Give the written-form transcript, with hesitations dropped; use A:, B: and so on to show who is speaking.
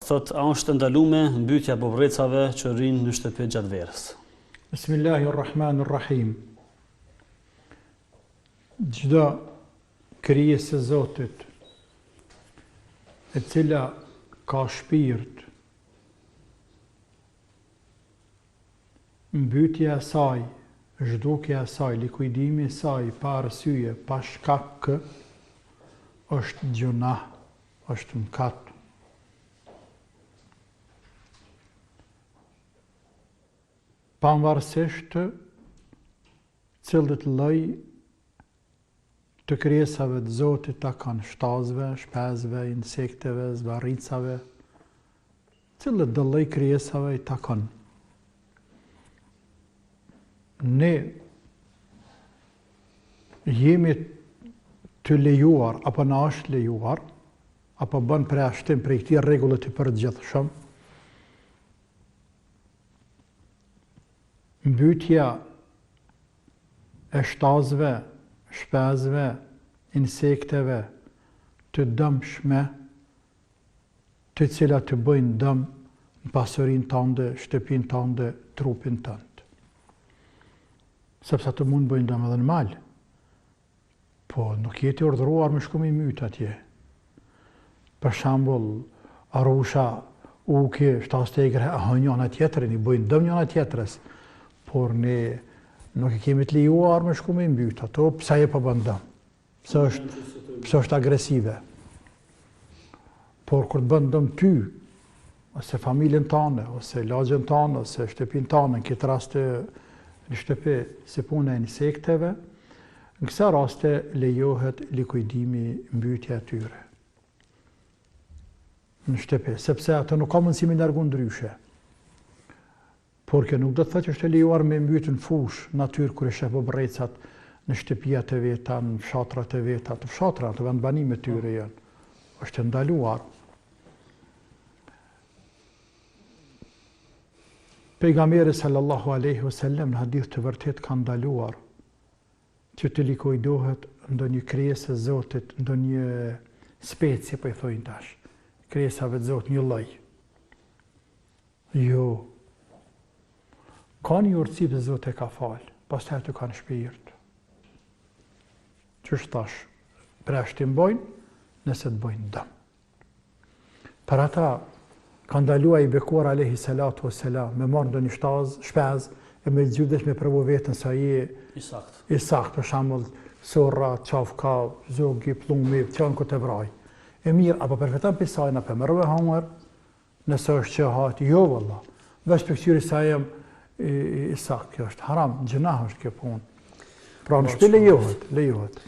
A: Thotë, a është e ndalume mbytja e bubrrecave që rrinë në shtëpi gjatë verës?
B: Bismillahirrahmanirrahim. Çdo krijesë e Zotit e cila ka shpirt Mbytja e saj, zhdukja e saj, likuidimi i saj pa arsye, pa shkak, është gjynah, është mëkat. Pavarësisht cilit lloj të krijesave të Zotit takon, shtazëve, shpezëve, insekteve, zvarricave, cilitdo lloj krijesave i takon. Ne jemi të lejuar, apo na është lejuar, apo bën përjashtim prej këtij rregulli të përgjithshëm, mbytja e shtazëve, shpezëve, insekteve të dëmshme, të cilat të bëjnë dëm në pasurinë tënde, shtëpinë tënde, trupin tënd. Sepse ato mund të bëjnë dëm edhe në mal. Po, nuk je ti urdhëruar me shku me i myt atje. Për shembull, arusha, uki, shtazët e egra, e hanë njëna tjetrën, i bëjnë dëm njëna tjetrës. Por ne nuk e kemi të lejuar me shku me i mbyt ato, pse ajo po bën dëm? Pse është, pse është agresive? Por kur të bën dëm ty, ose familjen tane, ose lagjen tane, ose shtëpinë tane, në këtë rast në shtëpi si puna e insekteve, në kësa raste lejohet likuidimi mbytja e tyre në shtëpi, sepse ato nuk ka mundësi me largu ndryshe. Por kjo nuk do të thotë që është e lejuar me mbyt në fushë, natyrë kur i sheh bubrrecat në shtëpiat e veta, në fshatrat e veta, të fshatra, të vendbanimet e tyre janë. Është e ndaluar. Pejgamberi sallallahu alaihi wasallam në hadith të vërtetë ka ndaluar që të likuidohet ndonjë krijesë e Zotit, ndonjë specie po i thojnë tash, krijesave të Zotit një lloj. Jo. Ka një urtësi pse Zoti e ka falë, pastaj ato kanë shpirt. Qysh thash, përjashtim bojnë, nëse të bojnë dëm. Për ata, ka ndalua i bekuar Alehi Salatu e Selam, me marrë ndonjë shtazë, shpezë, e me zhyt veç me provu veten sa je
A: i saktë.
B: I saktë, për shembull, sorra, çafka, zogi, pllumi, që janë ku të vraj. E mirë, apo përfiton prej saj, a po merr me hangër, Nëse është që hahet, jo valla. Veç po kqyri sa jam i, i, i saktë, kjo është haram, gjynah është kjo punë. Pra në shtëpi lejohet, lejohet.